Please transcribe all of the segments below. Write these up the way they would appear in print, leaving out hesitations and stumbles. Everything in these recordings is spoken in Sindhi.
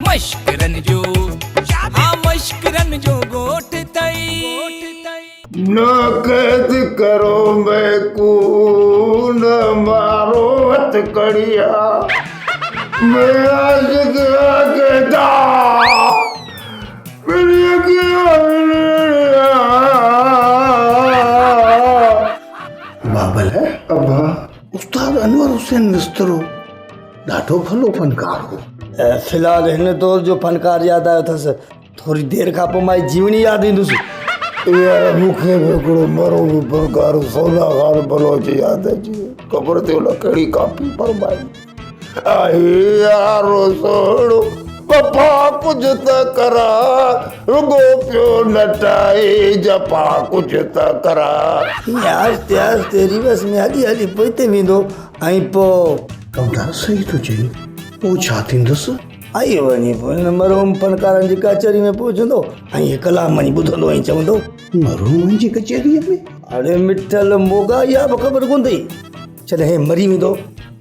مشڪرن جو ها مشڪرن جو ڳوٺ اٿئي. نه قيد ڪرو ميڪون نه مارو هٿ ڪڙيا مين عاشق آگدا ميري اکياں بابل ابا استاد انور حسين مسترو ڏاڍو ڀلو فنڪار هو. في الحال هن دور جو فنڪار ياد آيو اٿس. ٿوري دير کان پوء مان جيوڻي ياد ايندس. يار مون کي به هڪڙو مرحوم فنڪار سونا خان بلوچ ياد اچي ويو. خبر اٿئي ان ڪهڙي ڪاپي فرمائي. آهي يارو سهڻو وفا ڪجهه ته ڪران رڳو پيو نٽائي جفا ڪجهه ته ڪران. ائين آهستي آهستي ريورس ۾ هلي هلي پوئتي ويندو ۽ پوء. ڪمدار صحيح ٿو چئين، پوء ڇا ٿيندس؟ ۽ وڃي پوء هن مرحوم فنڪارن جي ڪچهري ۾ پهچندو ۽ هي ڪلام وڃي ٻڌندو ۽ چوندو. مرحومن جي ڪچهريء ۾؟ اڙي مٺل موڳا اها به خبر ڪونه اٿئي، جڏهن هي مري ويندو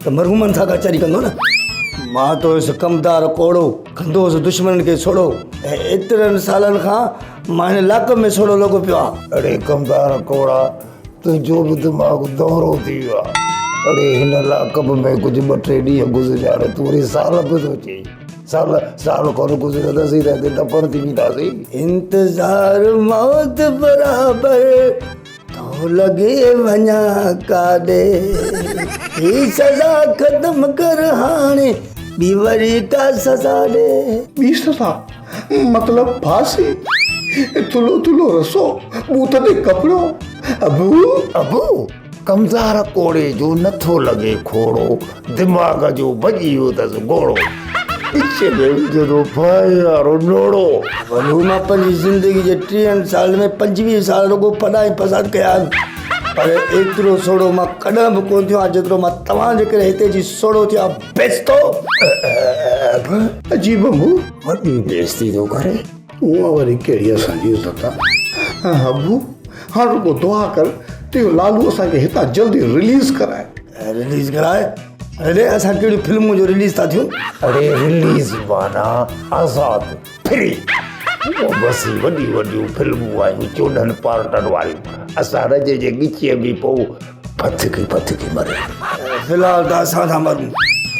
ته مرحومن سان ڪچهري ڪندو نه. مان ته هيس ڪمدار ڪوڙو، ڪندو هوس دشمنن کي سوڙهو ۽ ايترن سالن کان مان هن لاڪ ۾ سوڙهو لڳو پيو آهيان. اڙي ڪمدار ڪوڙا، تنهنجو به دماغ دورو ٿي ويو آهي. اڙي هن لاڪپ ۾ ڪجهه ٻه ٽي ڏينهن گذريا تون وري سال به ٿو چئين. سال سال ڪونه گذريو ته اسين ته هتي دفن ٿي وينداسين. انتظار موت برابر ٿو لڳي وڃان ڪاڏي هي سزا ختم ڪر هاڻي ٻي وري ڪا سزا ڏي. ٻي سزا مطلب ڦاسي، ٿلهو ٿلهو رسو، ٻوٿ تي ڪپڙو، ابو. ابو، ڪمزار ڪوڙي جو نٿو لڳي کوڙو، دماغ جو ڀڄي ويو اٿس گهوڙو، پڇ ۾ وجهندو ڦاهي وارو نوڙو. ولو مان پنهنجي زندگي جي ٽيهن سالن ۾ پنجويهه سال رڳو ڦڏا ۽ فساد ڪيا آهن، پر ايترو سوڙهو مان ڪڏهن به ڪونه ٿيو آهيان جيترو مان توهان جي ڪري هتي اچي سوڙهو ٿيو آهيان. بيستو! عجيب مون. وڏي بيستي ٿو ڪري. اها وري ڪهڙي اسان جي عزت آ. ابو هاڻ رڳو دعا ڪر ته اهو لالو اسان کي هتان جلدي رليز ڪرائي. رليز ڪرائي؟ اڙي اسان ڪهڙيون فلمون جو رليز ٿا ٿيون. اڙي رليز معنيٰ آزاد فري. اهو بس هي وڏيون وڏيون فلمون آيون 14 پارٽن واريون اسان رجي جي ڳچيء ۾ پئون ڦٿڪي ڦٿڪي مري. في الحال ته اسان ٿا مرون.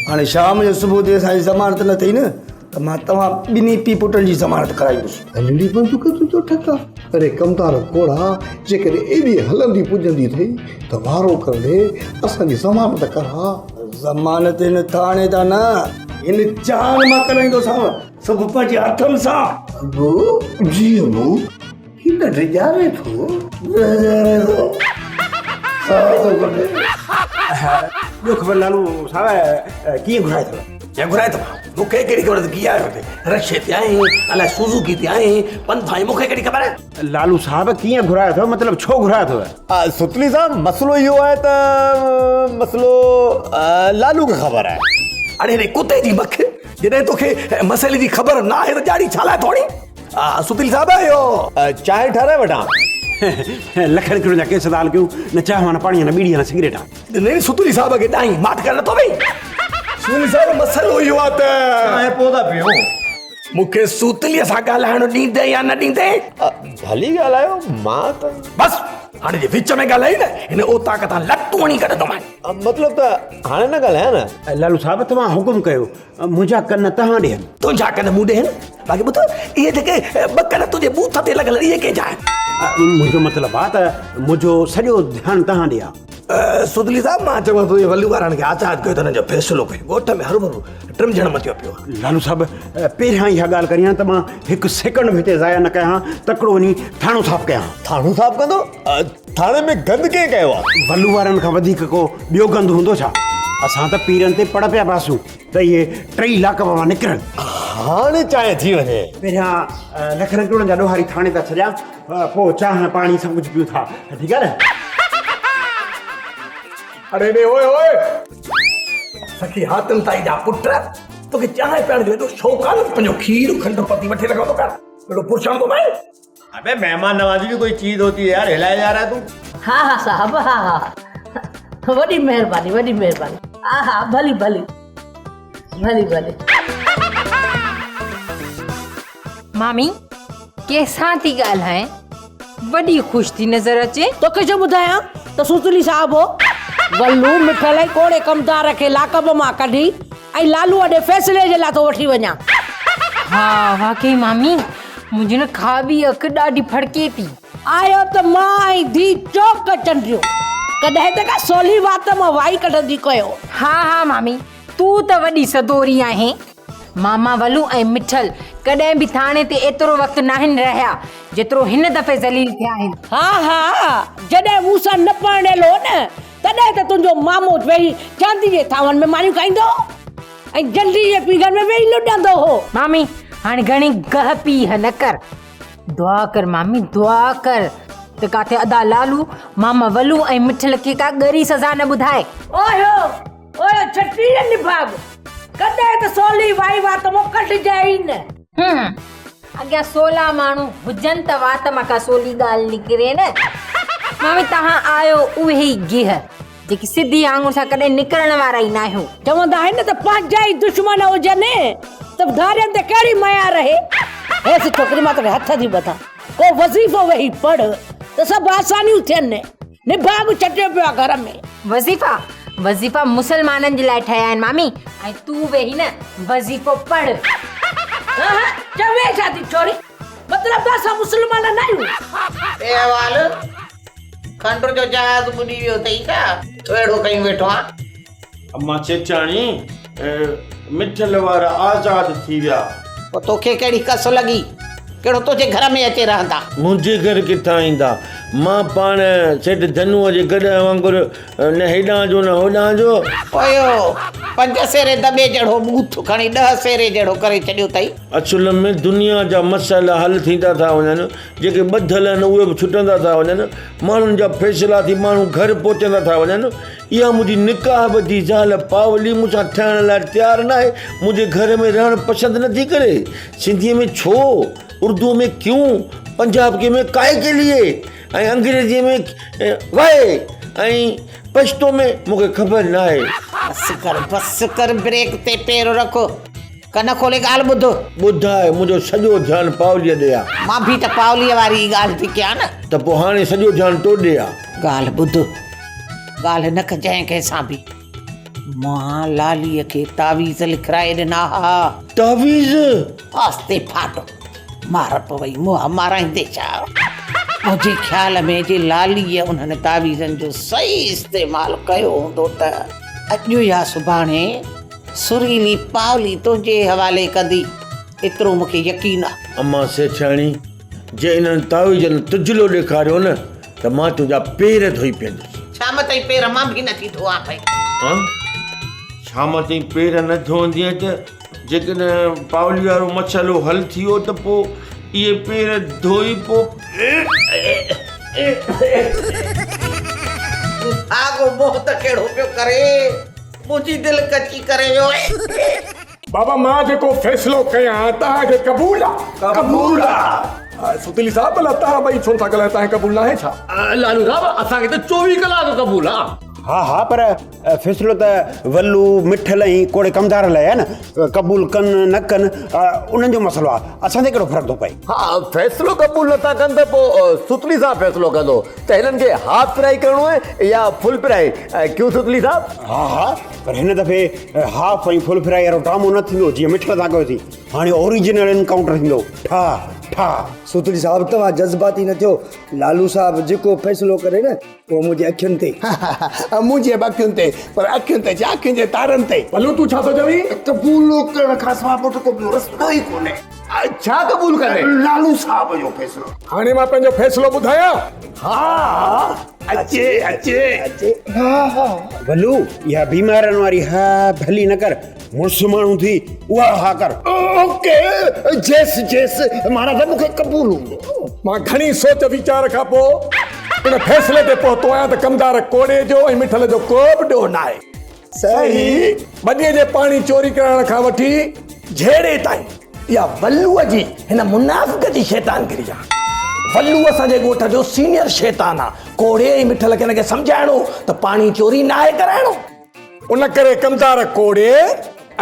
هاڻي شام جو صبح تي اسان جي ضمانت نه ٿي نه ته مان توهان ٻنهي پيء پٽن جي ضمانت ڪرائيندس. هلڙي بندوق تنهنجو ٺڪا. اڙي ڪمدار ڪوڙها جيڪڏهن ايڏي هلندي پڄندي اٿئي ته وارو ڪر ڏي اسان جي ضمانت ڪراء. ضمانت هن ٿاڻي تان نه هن جهان مان ڪرائيندوسانو سڀ پنهنجي هٿن سان. ابو جي ابو. هي ته ڊيڄاري ٿو. ڊيڄاري ٿو. ساهه ٿو ڪڍي. ٻيو خبر لالو صاحب ڪيئن گهرائي اٿو؟ ڪيئن گهرائي اٿو؟ مون کي ڪهڙي خبر ته ڪيئن آيو هتي؟ رڪشي تي آئين، الائي سوزوڪي تي آئين، پنڌ آئين، مون کي ڪهڙي خبر؟ لالو صاحب ڪيئن گهرايو اٿو مطلب ڇو گهرايو اٿو؟ ستلي صاحب مسئلو اهو آهي ته مسئلو لالو کي خبر آهي. اڙي هن ڪتي جي مک جڏهن توکي مسئلي جي خبر نه آهي ته ڄاڙي ڇا لاء ٿو هڻين؟ سپيل صاحب اهو چانهه ٺهرائي وٺان. لکن ڪروڙن جا ڪيس ٿا حل ڪيون، نه چانهه نه پاڻي نه ٻيڙي نه سگريٽ. نه ستلي صاحب کي ڏانهن ماٺ ڪري نٿو ويهي. سولي صاحب مسئلو اهو آهي ته. چانهه پوء ٿا پيئون. مون کي سوتليء سان ڳالهائڻ ڏيندين يا نه ڏيندين؟ ڀلي ڳالهايو مان ته. بس هاڻي جي وچ ۾ ڳالهائي نه هن اوطاق تان لتون هڻي ڪڍندومانء. مطلب ته هاڻي نه ڳالهايان نه. لالو صاحب توهان حڪم ڪيو منهنجا ڪن توهان ڏي آهن. تنهنجا ڪن مون ڏي آهن؟ باقي ٻڌ، اهي جيڪي ٻه ڪن تنهنجي ٻوٿ تي لڳل آهن، اهي ڪنهن جا آهن؟ منهنجو مطلب آهي ته منهنجو سڄو ڌيان توهان ڏي آهي. سودلي صاحب، مان چوان ٿو اهي ولو وارن کي آزاد ڪيو ته هنن جو فيصلو ڪيو. ڳوٺ ۾ هروڀرو ٽمجهڻ متيو پيو آهي. لالو صاحب، پهريان اها ڳالهه ڪريان ته مان هڪ سيڪنڊ به هتي ضايع نه ڪيان ها، تڪڙو وڃي ٿاڻو صاف ڪيان ها. ٿاڻو صاف ڪندو؟ ٿاڻي ۾ گند ڪنهن ڪيو آ؟ ولو وارن کان وڌيڪ ڪو ٻيو گند هوندو ڇا؟ اسان ته پيرن تي پڙ پيا باسون ته اهي ٽئي لاڪ مان نڪرن. هاڻي چانهه ٿي وڃي. پهريان لکن ڪروڙن جا ڏوهاري ٿاڻي تان ڇڏيان، پوء چانهه پاڻي سڀ ڪجهه پيون ٿا. ٺيڪ آ نه؟ اڙي ڙي اوئي اوئي! سخي حاتم تائي جا پٽ، توکي چانهه پيئڻ جو ايڏو شوق آ نه ته پنهنجو کير کنڊ پتي وٺي لڳندو ڪر. اهڙو پرشڻ ٿو پئين. ابي مهمان نوازي به ڪوئي چيز هوتي هي يار هلائي جا رها هي تو. ها ها صاحب ها ها وڏي مهرباني وڏي مهرباني ها ها ڀلي ڀلي ڀلي ڀلي. مامي ڪنهن سان ٿي ڳالهائين؟ وڏي خوش ٿي نظر اچي. توکي ڇو ٻڌايان ته سوتلي صاحب هو. ولو مٺل ۽ ڪوڙي ڪمدار کي لاڪب مان ڪڍي ۽ لالوء ڏي فيصلي جي لاء ٿو وٺي وڃان. ها واقعي مامي منهنجي نه کاٻي اک ڏاڍي ڦڙڪي ٿي. آيو ته مان ۽ ڌيء چوڪ چنڊيون. ڪڏهن ته ڪا سولي وات مان وائي ڪڍندي ڪيو. ها ها مامي تون ته وڏي سدوري آهين. ماما ولو ۽ مٺل ڪڏهن به ٿاڻي تي ايترو وقت ناهن رهيا جيترو هن دفعي ذليل ٿيا آهن. ها ها جڏهن مون سان نه پرڻيل هو نه تڏهن ته تنهنجو مامو ويهي چاندي جي ٿانون ۾ مانيون کائيندو هو ۽ جنڊي جي پينگهن ۾ ويهي لڏندو هو. مامي هاڻي گهڻي گهه پيهه نه ڪر. دعا ڪر مامي دعا ڪر ته ڪاٿي ادا لالو ماما ولو ۽ مٺل کي ڪا ڳري سزا نه ٻڌائي. اوهيو اوهيو ڇٽيهه نڀاڳ، ڪڏهن ته سولي وائي وات مان ڪڍجانء ئي نه. هم، اڳيان سولا ماڻهو هجن ته وات مان ڪا سولي ڳالهه نڪري نه. مامي توهان آهيو اهي ئي گيهه، جيڪي سڌي آڱر سان ڪڏهن نڪرڻ وارا ئي ناهيو. چوندا آهن نه ته پنهنجا ئي دشمن هجن ته ڌارين تي ڪهڙي ميار رهي. هيس ڇوڪري مان توکي هٿ ٿي ٻڌان، ڪو وظيفو ويهي پڙهه ته سڀ آسانيون ٿين. نڀاڳ چٽيو پيو آ گهر ۾. وظيفا وظيفا مسلمانن جي لاء ٺهيا آهن مامي ۽ تون ويهي نه وظيفو پڙهه. ها ها چوي ڇا ٿي ڇوري مطلب ته اسان مسلمان نه آهيون. اي احوال، کنڊ جو جهاز ٻڏي ويو اٿئي ڇا؟ اهڙو ڪيون ويٺو آن. اما چيچاڻي، مٺل وارا آزاد ٿي ويا. پوء توکي ڪهڙي ڪس لڳي؟ ڪهڙو تنهنجي گهر ۾ اچي رهندا؟ منهنجي گهر ڪٿان ايندا؟ مان پاڻ سيٺ ڌنوء جي گڏهه وانگر نه هيڏانهن جو نه هوڏانهن جو. پوء پنج سيري دٻي جهڙو ٻوٿ کڻي ڏهه سيري جهڙو ڪري ڇڏيو اٿئي. اصل ۾ دنيا جا مسئلا حل ٿيندا ٿا وڃن، جيڪي ٻڌل آهن اهي به ڇٽندا ٿا وڃن، ماڻهن جا فيصلا ٿي ماڻهو گهر پهچندا ٿا وڃن. اها منهنجي نڪاح ٻڌي زال پاولي مون سان ٺهڻ لاء تيار ناهي، منهنجي گهر ۾ رهڻ پسند نٿي ڪري. سنڌيء ۾ ڇو، اردوء ۾ ڪيون، پنجابڪي ۾ ڪائي ڪي ليي ۽ انگريزيء ۾ وائي ۽ پشتو ۾ مون کي خبر ناهي. بس ڪر بس ڪر بريڪ تي پير رک، ڪن کولي ڳالهه ٻڌ. ٻڌاء، منهنجو سڄو ڌيان پاوليء ڏي آ. مان به ته پاوليء واري ئي ڳالهه ٿي ڪيان نه. ته پوء هاڻي سڄو ڌيان تو ڏي آ. ڳالهه ٻڌ، ڳالهه نه ڪجانء ڪنهن سان به. مان لاليء کي تعويذ لکرائي ڏنا ها. تعويذ؟ آستي ڦاٽ، مار پوئي منهن مارائيندي ڇا؟ منهنجي خيال ۾ جي لاليء انهن تعويذن جو صحيح استعمال ڪيو هوندو ته اڄ يا سڀاڻي سريلي پاولي تنهنجي حوالي ڪندي، ايترو مون کي يقين آ. امان سيٺياڻي، جي انهن تعويذن تجلو ڏيکاريو نه ته مان تنهنجا پير ڌوئي پيندس. شام تائين پير مان به نه ٿي ڌوئان پئي. ها؟ شام تائين پير نه ڌوئندينء ته جيڪڏهن پاولي وارو مسئلو حل ٿي ويو ته پوء اهي پير ڌوئي پوء. آگو منهن ته ڪهڙو پيو ڪري. منهنجي دل ڪچي ڪري ويو. بابا مان جيڪو فيصلو ڪيان توهان کي قبول آ؟ قبول آ. ستلي صاحب ڀلا توهان ٻئي ڇو نٿا ڳالهايو توهان کي قبول ناهي ڇا؟ لالو صاحب اسان کي ته 24 ڪلاڪ قبول آ. ها ها پر فيصلو ته ولو مٺل ۽ ڪوڙي ڪمدار لاء آهي نه قبول ڪن نه ڪن انهن جو مسئلو آ اسان تي ڪهڙو فرق ٿو پئي. ها فيصلو قبول نٿا ڪن ته پوء ستلي صاحب فيصلو ڪندو ته هنن کي هاف فرائي ڪرڻو آهي يا فل فرائي ڪيون ستلي صاحب؟ ها ها پر هن دفعي هاف ۽ فل فرائي وارو ڊرامو نه ٿيندو جيئن مٺل سان ڪيوسين هاڻي اوريجنل انڪائونٽر ٿيندو ٺا ٺا. ستلي صاحب توهان جذباتي نه ٿيو لالو صاحب جيڪو فيصلو ڪري نه اهو منهنجي اکين تي. منهنجي به اکين تي پر اکين تي ڇا اکين جي تارن تي. ولو تون ڇا ٿو چوين؟ قبول ڪرڻ کان سواء پٽ ڪو ٻيو رستو ئي ڪونهي. ڇا قبول ڪري؟ لالو صاحب جو فيصلو. هاڻي مان پنهنجو فيصلو ٻڌايان؟ ها اچي اچي اچي. ها. ولو اها بيمارن واري ها ڀلي نه ڪر مڙس ماڻهو ٿي اها ها ڪر. اوڪي جيس جيس معنيٰ ته مون کي قبول هوندو. مان گهڻي سوچ ويچار کان پوء ان فيصلي تي پهتو آهيان ته ڪمدار ڪوڙي جو ۽ مٺل جو ڪو به ڏوهه ناهي. صحيح. ٻنيء جي پاڻي چوري ڪرائڻ کان وٺي جهيڙي تائين اها ولوء جي هن منافق جي شيطانگري آ. ولو اسان جي ڳوٺ جو سينيئر شيطان آ. ڪوڙي ۽ مٺل کي هن کي سمجهائڻو ته پاڻي چوري ناهي ڪرائڻو. ان ڪري ڪمدار ڪوڙي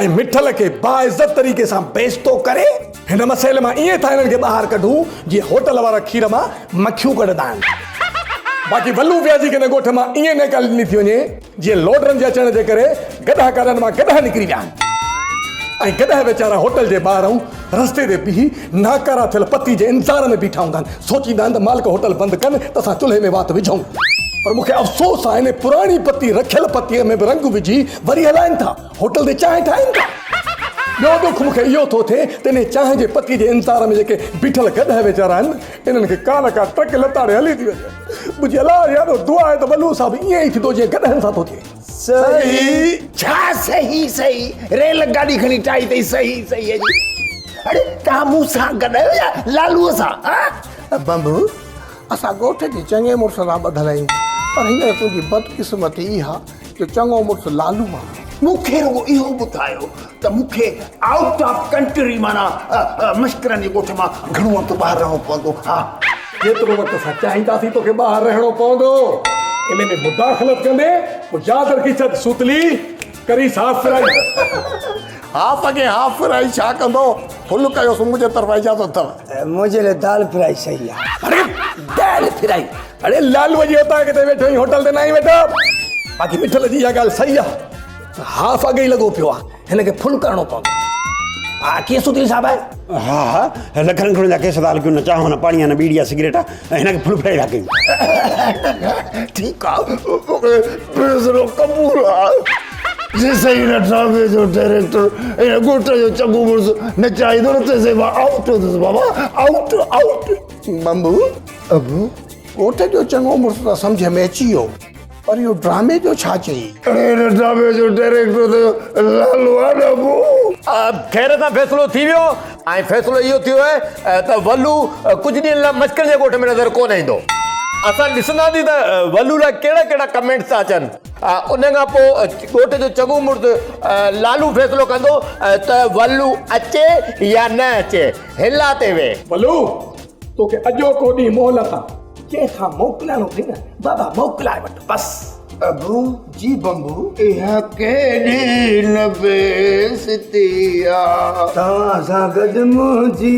۽ مٺل کي باعزت طريقي سان بيستو ڪري هن مسئلي مان ائين ٿا هنن کي ٻاهر ڪڍون جيئن هوٽل وارا کير مان مکيون ڪڍندا آهن. باقي ولو وياجي کي هن ڳوٺ مان ائين نيڪالي ڏني ٿي وڃي جيئن لوڊرن جي اچڻ جي ڪري گڏهه گاڏن مان گڏهه نڪري ويا آهن ۽ گڏهه ويچارا هوٽل جي ٻاهرئون رستي تي بيهي ناڪارا ٿيل پتي جي انتظار ۾ بيٺا هوندا آهن. سوچيندا آهن ته مالڪ هوٽل بند ڪن ته اسان چلهي ۾ وات وجهون. پر مون کي افسوس آهي انهي پراڻي پتي رکيل پتيء ۾ به رنگ وجهي وري هلائين ٿا. هوٽل تي چانهه ٺاهين ٿا. ٻيو ڏک مون کي اهو ٿو ٿئي ته انهي چانهه جي پتي جي انتظار ۾ جيڪي بيٺل گڏهه ويچارا آهن، انهن کي ڪا نه ڪا ٽرڪ لتاڙي هلي ٿي وڃي. منهنجي الله جي آڏو دعا آهي ته ولو صاحب ائين ئي ٿيندو جيئن گڏهن سان ٿو ٿئي. صحيح. ڇا صحيح صحيح ريل گاڏي کڻي ٽائي اٿئي صحيح صحيح جي. اڙي توهان مون سان گڏ آهيو يا لالوء سان ها؟ بنڀو اسان ڳوٺ جي چڱي مڙس سان ٻڌل آهيون پر هينئر تنهنجي بدقسمتي اها جو چڱو مڙس لالو آ. مون کي رڳو اهو ٻڌايو ته مون کي آئوٽ آف ڪنٽري معنيٰ مشڪرن جي ڳوٺ مان گهڻو وقت ٻاهر رهڻو پوندو ها؟ جيترو وقت اسان چاهينداسين توکي ٻاهر رهڻو پوندو. ان ۾ مداخلت ڪندي پوء ياد رکي ڇڏ سوتلي ڪريس هاف فرائي. هاف کي هاف فرائي ڇا ڪندو؟ فل ڪيوس منهنجي طرفان اجازت اٿو. منهنجي لاء دال فرائي صحيح آ. اڙي دال فرائي اڙي لالوء جي اوطاق تي ويٺو آهين هوٽل تي ناهين ويٺو. باقي مٺل جي اها ڳالهه صحيح آ ته هاف اڳ ئي لڳو پيو آ هن کي فل ڪرڻو پوندو. ها ڪيئن سوتلي صاحب آهي؟ ها ها لکن کڻ جا ڪيس ٿا هلڪيون نه چانهه نه پاڻي نه ٻيڙي يا سگريٽ آ هن کي فل فرائي ٿا ڪيون. ٺيڪ آ مونکي فيصلو قبول آ. جيسين هن ڊرامي جو ڊائريڪٽر هن ڳوٺ جو چڱو مڙس نه چاهيندو نه تيسين مان آئوٽ هوندس بابا آئوٽ آئوٽ. بمبو ابو ڳوٺ جو چڱو مڙس ته سمجهه ۾ اچي ويو پر اهو ڊرامي جو ڇا چئي؟ اڙي هن ڊرامي جو ڊائريڪٽر ته لالو آ نه ابو. خير سان فيصلو ٿي ويو ۽ فيصلو اهو ٿيو آهي ته ولو ڪجهه ڏينهن لاء مشڪن جي ڳوٺ ۾ نظر ڪونه ايندو. اسان ڏسنداسين ته ولو لاء ڪهڙا ڪهڙا ڪمينٽس ٿا اچن. ان کان پوء ڳوٺ جو چڱو مڙس لالو فيصلو ڪندو ته ولو اچي يا نه اچي. هلا تي وي. ولو توکي اڄوڪو ڏينهن مهلت آ، جنهن کان موڪلائڻو اٿئي نه بابا موڪلائي وٺ بس. ابو جي بمبو اها ڪيڏي نه بي عزتي آ. توهان سان گڏ منهنجي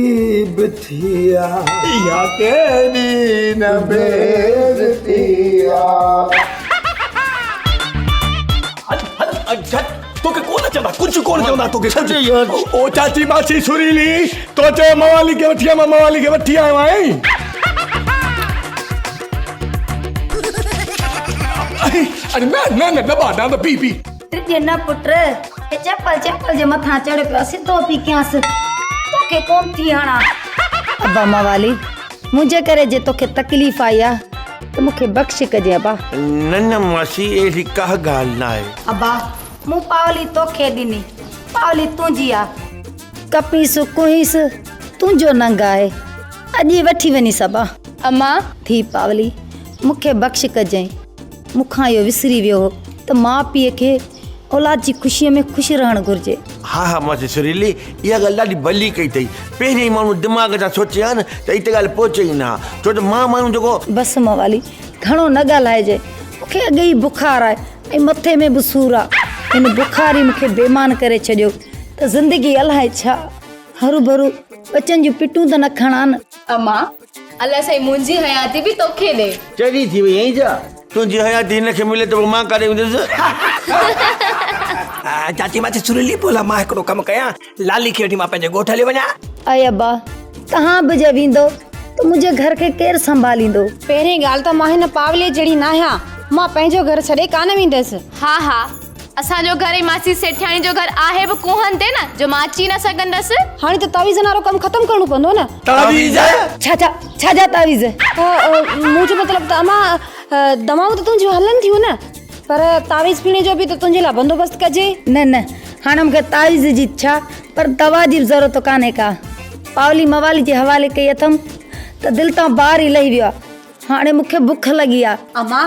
به ٿي آ. اها ڪيڏي نه بي عزتي آ. هل هل جهٽ توکي ڪونه چوندا ڪجهه ڪونه چوندا توکي ڪجهه او چاچي ماسي سريلي تو چيو موالي کي وٺي آ مان موالي کي وٺي آيو آهيان. اڙي نه نه نه ڏٻا ڏاند پي پي. ڊڄ نه پٽ، هي چپل چپل جي مٿان چڙهيو پيو آ، سڌو پي ڪيانس، توکي ڪونه ٿي هڻان. ابا موالي، منهنجي ڪري جي توکي تڪليف آئي آ ته مون کي بخش ڪجين ابا. نه نه ماسي اهڙي ڪا ڳالهه ناهي. ابا مون پاولي توکي ڏني، پاولي تنهنجي آ. ڪپيس ڪوهيس تنهنجو ننگ آهي، اڄ ئي وٺي وڃيس ابا. اما! ٿي پاولي، مون کي بخش ڪجئين. مون کان اهو وسري ويو هو ته ماء پيء کي اولاد جي خوشيء ۾ خوش رهڻ گهرجي. ها ها ماسي سريلي، اها ڳالهه ڏاڍي ڀلي ڪئي اٿئي. پهرين ئي ماڻهو دماغ سان سوچي ها نه ته اتي ڳالهه پهچي ئي نه ها. ڇو ته مان ماڻهو جيڪو. بس موالي، گهڻو نه ڳالهائجي. مون کي اڳي ئي بخار آهي ۽ مٿي ۾ به سور آ. هن بخار ئي مون کي بيمان ڪري ڇڏيو ته زندگي الائي ڇا. هروڀرو ٻچن جون پٽون ته نه کڻان. امان، الله سائين منهنجي حياتي به توکي ڏي. چري ٿي وئي آهين ڇا؟ تنهنجي حياتي هن کي ملي ته پوء مان ڪاڏي ويندس؟ چاچي ماچي سريلي بولا مان هڪڙو ڪم ڪيان لالي کي وٺي مان پنهنجي ڳوٺ هلي وڃان. اي ابا توهان به جي ويندو ته منهنجي گهر کي ڪير سنڀاليندو؟ پهرين ڳالهه ته مان هن پاولي جهڙي ناهيان مان پنهنجو گهر ڇڏي ڪانه ويندس. ها ها اسان جو گهر ۽ ماسي سيٺياڻي جو گهر آهي به ڪوهن تي نه جو مان اچي نه سگهندس. هاڻي ته تعويذن وارو ڪم ختم ڪرڻو پوندو نه. تعويذ؟ ڇا ڇا ڇا جا تعويذ؟ منهنجو مطلب ته امان دوائون ته تنهنجون هلن ٿيون نه پر تعويذ ڦيڻي جو به ته تنهنجي لاء بندوبست ڪجي. نه نه هاڻي مون کي تعويذ جي ڇا پر دوا جي به ضرورت ڪانهي ڪا. پاولي موالي جي حوالي ڪئي اٿم ته دل تان بار ئي لهي ويو آهي. هاڻي مون کي بک لڳي آ. امان،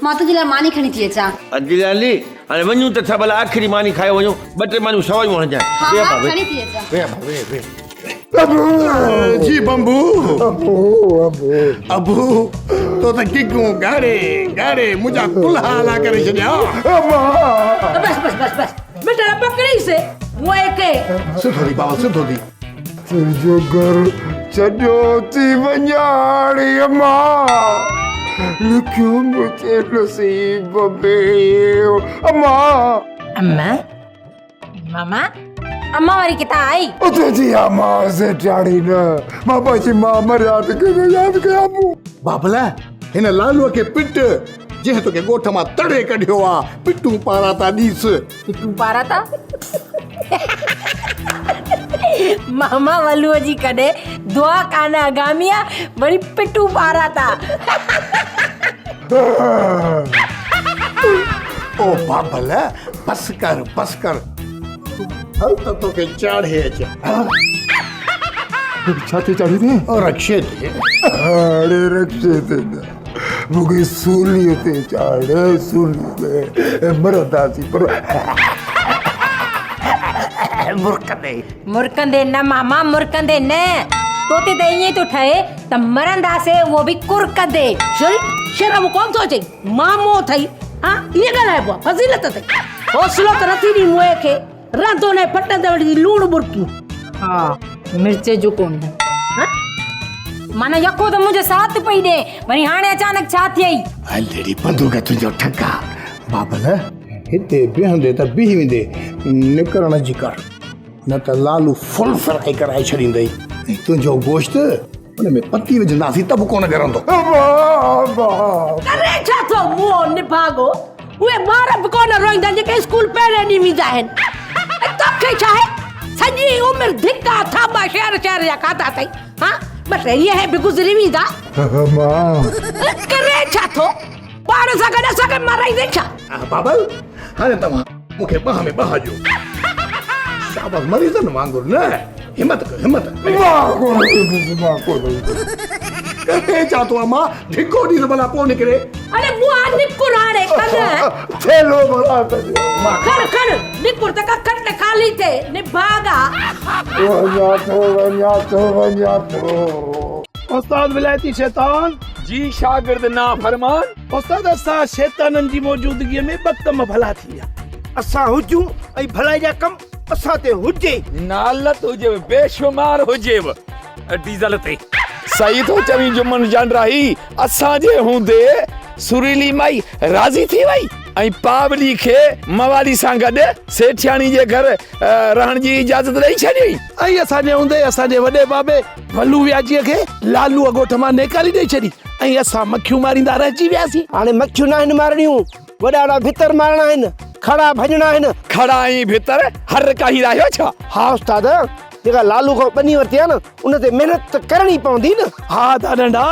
مان تنهنجي لاء ماني کڻي ٿي اچان. ادي لالي، هاڻي وڃون ته ٿا ڀلا آخري ماني کائي وڃون، ٻه ٽي مانيون سوايون هڻجانء. ها ويهه ها، ڀاء ويهه. کڻي ٿي اچان. ويهه ڀاء ويهه ويهه. جي بمبو. ابو ابو. ابو، تو ته ڪڪون ڳاڙي ڳاڙي منهنجا ڪلها آلا ڪري ڇڏيا. امان. بس بس بس بس مٺڙا پڪڙيس موئي کي. سڌو ٿي بابا سڌو ٿي. تنهنجو گهر ڇڏيو ٿي وڃان هاڻي امان. لکيو منهنجي نصيب ۾ امان. امان ماما امان واري ڪٿان آئي؟ او تنهنجي امان سيٺياڻي نه مان پنهنجي ماء مرياد کي ٿو ياد ڪيان پيو. بابل هن لالوء کي پٽ جنهن توکي ڳوٺ مان تڙي ڪڍيو آ پٽون پاراتا ڏيس. پٽون پاراتا؟ ماما ولوء جي ڪڏهن دعا ڪانه اگهامي آ وري پٽون پاراتا. او بابل بس ڪر بس ڪر هل ته توکي چاڙهي اچان. ڇا تي چاڙهي ٿي؟ او رڪشي تي. اڙي رڪشي تي نه مونکي سوليء تي چاڙهه سوليء تي مرنداسين پر مرڪندي. مرڪندي نه ماما مرڪندي نه تو تي ته ائين ٿو ٺهي ته مرنداسين اهو به ڪرڪندي. شري شرم ڪونه ٿو اچئي مامو اٿئي ها ائين ڳالهائبو آهي فضيلت اٿئي حوصلو ته نٿي ڏين موئي کي رهندو نه ڦٽندي وٺي لوڻ ٻرڪيون. ها مرچ جو ڪونه ها معنيٰ يڪو ته منهنجو ساٿ پئي ڏي وري هاڻي اچانڪ ڇا ٿيئي. هل ڙي بندوق تنهنجو ٺڪا بابل هتي بيهندي ته بيهي ويندي نڪرڻ جي ڪر نه ته لالو فل فرائي ڪرائي ڇڏيندئي ۽ تنهنجو گوشت ان ۾ پتي وجهنداسين ته به ڪونه ڳرندو. ڪري ڇا ٿو منهن نڀاڳو اهي ٻار به ڪونه روئيندا جيڪي اسڪول پهرين ڏينهن ويندا آهن ۽ توکي ڇا آهي سڄي عمر ڌڪا ٿاٻا شهر شهر جا کاڌا اٿئي ها ٻه ٽي ڏينهن به گذري ويندا. ڪري ڇا ٿو پاڻ سان گڏ اسان کي مارائيندين ڇا؟ بابل هاڻي توهان مون کي ٻانهن ۾ ٻانهن ڏيو. شاباس مريضن وانگر نه همت ڪيو همت. مان ڪونه ويندس مان ڪونه ويندس. ڪري ڇا ٿو امان ڌڪو ڏيس ڀلا پوء نڪري. اڙي مئا نڪر هاڻي ڪن. ٿيلهو ڀلا ته ڏيو. کڻ کڻ نڪر ته ڪکن تي خالي ٿئي نڀاڳا. وڃان ٿو وڃان ٿو وڃان ٿو. استاد ولايتي شيطان. جي شاگرد نافرمان. استاد اسان شيطانن جي موجودگيء ۾ ٻه ڪم ڀلا ٿي ويا. اسان هجون ۽ ڀلائي جا ڪم اسان تي هجي. نالت هجيو بيشمار هجيو ڊيزل تي. صحيح ٿو چوين جمن جانڊراهي اسان جي هوندي سريلي مائي راضي ٿي وئي ۽ پاولي کي موالي سان گڏ سيٺياڻي جي گهر رهڻ جي اجازت ڏئي ڇڏيائين. ۽ اسان جي هوندي اسان جي وڏي بابي ولو وياجيء کي لالوء ڳوٺ مان نيڪالي ڏئي ڇڏي ۽ اسان مکيون ماريندا رهجي وياسين. هاڻي مکيون ناهن مارڻيون، وڏا وڏا ڀتر مارڻا آهن، کڙا ڀڃڻا آهن. کڙا ۽ ڀتر هر ڪاهيندا آهيو ڇا؟ ها استاد، جيڪا لالو کان ٻني ورتي آهي نه، ان تي محنت ته ڪرڻي پوندي نه. ها دا ننڍا،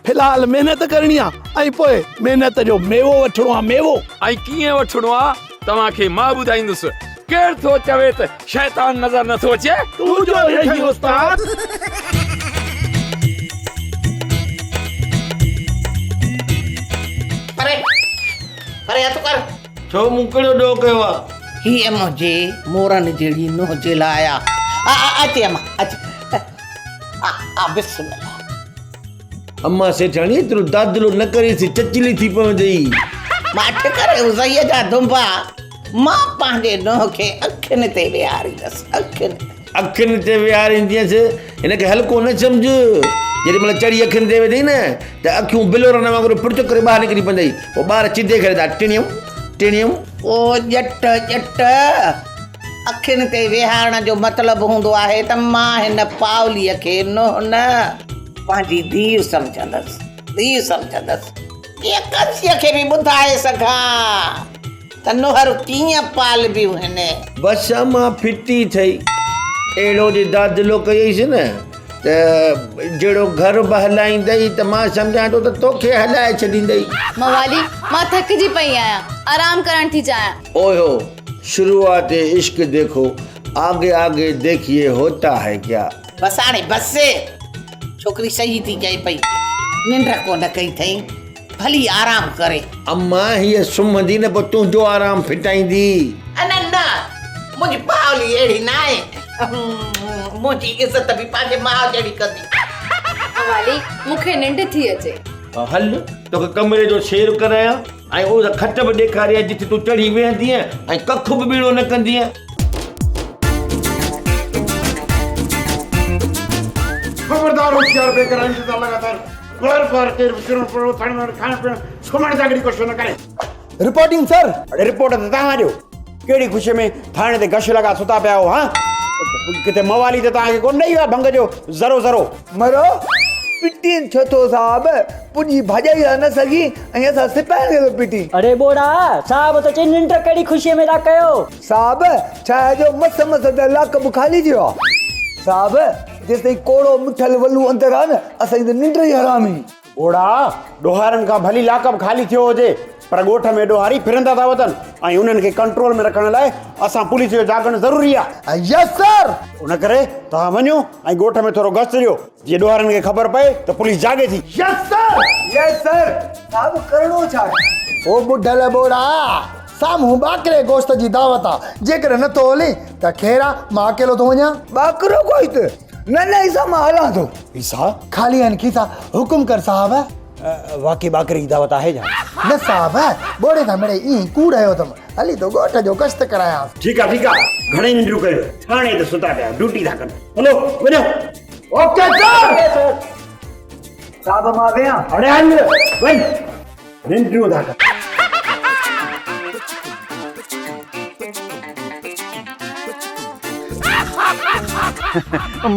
في الحال محنت ڪرڻي آ ۽ پوء محنت جو ميوو وٺڻو آ، ميوو. ۽ ڪيئن وٺڻو آ، توهان کي مان ٻڌائيندس. ڪير ٿو چوي ته شيطان نظر نٿو اچي؟ تون جو رهين استاد. پري پري هٿ ڪر. ڇو مون ڪهڙو ڏوهه ڪيو آ؟ هيء منهنجي مورن جهڙي نونهن جي لاء آ. آ آ اچ امان اچ. آ آ بسم الله. امان سيٺياڻي ايترو دادلو نه ڪريس چچلي ٿي پوندئي. ماٺ ڪر ازئيء جا دنبا. مان پنهنجي نونهن کي اکين تي ويهاريندس، اکين تي. اکين تي ويهاريندينس، هن کي هلڪو نه سمجهه. جيڏي مهل چڙهي اکين تي ويندئي نه ته اکيون بلورن وانگر پڙچ ڪري ٻاهر نڪري پوندئي. پوء ٻار چڌي کڻندا ٽڻيم ٽڻيم. او ڄٽ ڄٽ، اکين تي ويهارڻ جو مطلب هوندو آهي ته مان هن پاوليء کي نونهن نه، پنهنجي ڌيء سمجهندس، ڌيء سمجهندس. جيئن ڪنسيء کي به ٻڌائي سگهان ته نوهر ڪيئن پالبيون هن. بس امان ڦٽي ٿئي. اهڙو جي دادلو ڪيئيس نه ته جهڙو گهر به هلائيندئي ته مان سمجهان ٿو ته توکي هلائي ڇڏيندئي. موالي، مان ٿڪجي پئي آهيان. آرام ڪرڻ ٿي چاهيان. اوهو، شروعات عشق ديکو، آگي آگي ديکيي هوتا هي ڪيا. بس هاڻي بس. ڇوڪري صحيح ٿي چئي پئي. ننڊ ڪونه ڪئي اٿئي. ڀلي آرام ڪري. امان هيء سمهندي نه پوء تنهنجو آرام ڦٽائيندي. نه نه منهنجي پاولي اهڙي ناهي. منهنجي عزت به پنهنجي ماء جهڙي ڪندي. موالي مون کي ننڊ ٿي اچي. هل توکي ڪمري جو سير ڪرايان ۽ اها کٽ به ڏيکاريان جتي تون چڙهي ويهندينء ۽ ڪک به ٻيڻو نه ڪندينء. ڪمدار هوشيار بي قراري سان لڳاتار بار بار ڪير به ڪرڻ پڙهڻ اٿڻ ويهڻ کائڻ پيئڻ سمهڻ سان گڏ ڪوشش نه ڪري. رپورٽنگ سر. اڙي رپورٽ ته توهان ڏيو. ڪهڙي خوشي ۾ ٿاڻي تي گش لڳا ستا پيا آهيو هان؟ ڪٿي موالي ته توهان کي ڪونه ڏئي ويو آهي ڀنگ جو ذرو ذرو. مرو پٽين ڇو ٿو صاحب پڄي ڀاڄائي لا نه سگهي ۽ اسان سپاهين کي ٿو پٽين. اڙي ٻوڙا صاحب ٿو چئي ننڊ ڪهڙي خوشي ۾ ٿا ڪيو. صاحب ڇا آهي جو مس مس ته لاڪ به خالي ٿيو آ. صاحب جيستائين ڪوڙو مٺل ولو اندر آ نه اسان جي ته ننڊ ئي حرام هئي. ٻوڙا ڏوهارين کان ڀلي لاڪ به خالي ٿيو هجي پر ڳوٺ ۾ ڏوهاري ڦرندا ٿا وتن ۽ انهن کي ڪنٽرول ۾ رکڻ لاء اسان پوليس جو جاڳڻ ضروري آ. Yes sir. ان ڪري توهان وڃو ۽ ڳوٺ ۾ ٿورو گشت ڏيو جيئن ڏوهارين کي خبر پئي ته پوليس جاڳي ٿي. Yes sir. Yes sir. صاحب ڪرڻو ڇا آهي؟ او ٻڍل ٻوڙا! سامهون ٻاڪري گوشت جي دعوت آ، جيڪڏهن نه ٿو هلين ته خير آ، مان اڪيلو ٿو وڃان. ٻاڪرو گوشت؟ نه نه عيسيٰ مان هلان ٿو. عيسيٰ؟ خالي آهن کيسا، حڪم ڪر صاحب. واقعي ٻاڪري جي دعوت آهي ڇا؟ نه صاحب، ٻوڙي کان مڙئي ائين ئي ڪوڙ هنيو اٿم، هلي ٿو ڳوٺ جو گشت ڪرايانس. ٺيڪ آ ٺيڪ آ، گهڻي ننڊون ڪيو، ٿاڻي تي ستا پيا آهيو، ڊيوٽي ٿا ڪن، هلو وڃو. Okay sir. صاحب مان ويان. اڙي هل وڃ، ننڊون ٿا ڪن.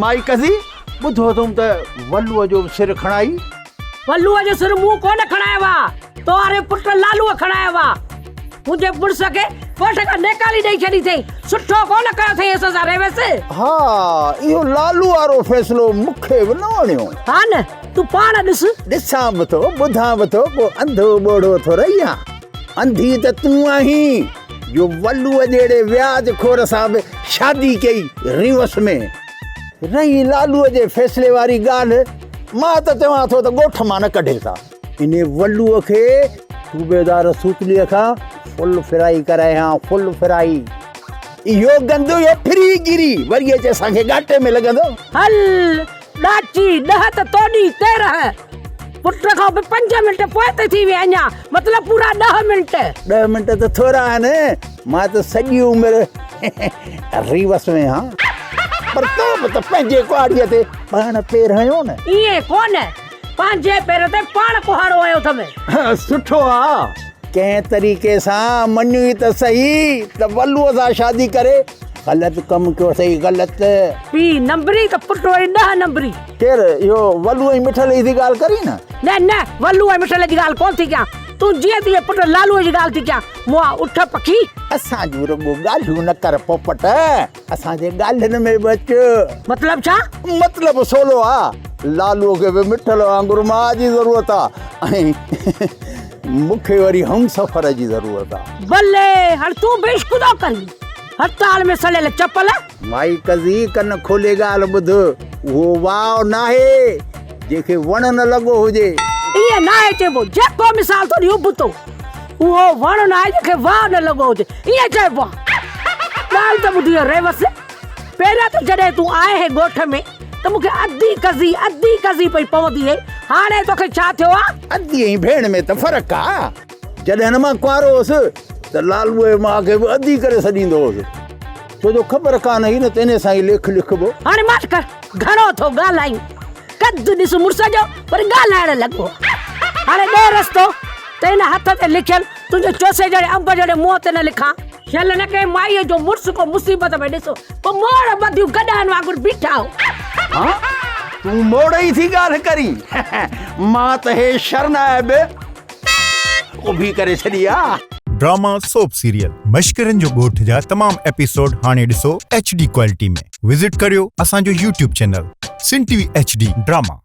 مائي قضي، ٻڌو اٿم ته ولوء جو به سر کڻائي. ولوء جو سر مون ڪونه کڻايو آ، تو واري پٽ لالوء کڻايو آ. منهنجي مڙس کي ڳوٺ کان نيڪالي ڏئي ڇڏي اٿئي. سٺو ڪونه ڪيو اٿئي اسان سان ريوس. ها، اهو لالو وارو فيصلو مون کي به نه وڻيو. ها نه، تون پاڻ ڏس. ڏسان به ٿو، ٻڌان به ٿو، ڪو انڌو ٻوڙو ٿورئي آهيان. انڌي ته تون آهين، جو ولوء جهڙي وياج خور سان به شادي ڪئي ريوس ۾. رهي لالوء جي فيصلي واري ڳالهه، مان ته چوان ٿو ته ڳوٺ مان نه ڪڍيس ها. انهي ولوء کي صوبيدار سوتليء کان فل فرائي ڪرائي ها، فل فرائي. اهو گند، اهو ڦري گيري وري اچي اسان کي ڳاٽي ۾ لڳندو. هل ڏاچي، ڏهه ته توڏي 13. پٽ کان به 5 منٽ پوئتي ٿي وئين اڃا، مطلب پورا 10 منٽ. 10 منٽ ته ٿورا آهن، مان ته سڄي عمر ريوس ۾ هان، پر تو به ته پنهنجي ڪهاڙيء تي پاڻ پير هنيو نه. ائين ڪونه، پنهنجي پير تي پاڻ ڪهاڙو هنيو اٿم. سٺو آ، ڪنهن طريقي سان مڃوئي ته سهي ته ولوء سان شادي ڪري غلط ڪم ڪيو اٿئي، غلط. پيء نمبري ته پٽ وري 10 نمبري. ڪير اهو ولو ۽ مٺل جي ٿي ڳالهه ڪرين نه؟ نه نه ولو ۽ مٺل جي ڳالهه ڪونه ٿي ڪيان، تون جيئن تيئن پٽ لالوء جي ڳالهه ٿي ڪيان، مئا اٺ پکي. اسان جون رڳو ڳالهيون نه ڪر پوپٽ، اسان جي ڳالهين ۾ به اچ. مطلب ڇا؟ مطلب سولو آ، لالوء کي به مٺل وانگر ماء جي ضرورت آ ۽ مون کي وري همسفر جي ضرورت آ. بلي هاڻ تون به عشق ٿو ڪرين، هڙتال ۾ سڙيل چپل. مائي قضي ڪن کولي ڳالهه ٻڌ، اهو واء ناهي جنهن کي وڻ نه لڳو هجي. ائين ناهي چئبو، جيڪو مثال ٿو ڏين ابتو، اهو وڻ ناهي جنهن کي واء نه لڳو هجي، ائين چئبو آهي. ڳالهه ته ٻڌ اهو ريوس، پهريان ته جڏهن تون آئين هين ڳوٺ ۾ ته مون کي ادي قضي ادي قضي پئي پوندي هئي، هاڻي توکي ڇا ٿيو آ؟ ادي ۽ ڀيڻ ۾ ته فرق آ. جڏهن مان ڪنوارو هوس ته لالوء جي ماء کي به ادي ڪري سڏيندو هوس، ڇو جو خبر ڪانه هئي نه ته انهيء سان ئي ليک لکبو. هاڻي ماٺ ڪر، گهڻو ٿو ڳالهائين. قد ڏس مڙس جو، پر ڳالهائڻ لڳو. هاڻي ڏي رستو ته هن هٿ تي لکيل تنهنجي چوسي جهڙي انب جهڙي منهن تي نه لکان. شل نه ڪنهن مائيء جو مڙس ڪو مصيبت ۾ ڏسو، پوء موڙ ٻڌيون گڏهن وانگر بيٺا هو. ها، تون موڙ ئي ٿي ڳالهه ڪرين. مان ته هي شرنائي به اڀي ڪري ڇڏي آ. ڊراما سوپ سيريل مشڪرن جو ڳوٺ جا تمام ايپيسوڊ هاڻي ڏسو ايڇ ڊي ڪوالٽي ۾ وزٽ ڪريو اسان جو YouTube channel Sindh T V H D drama.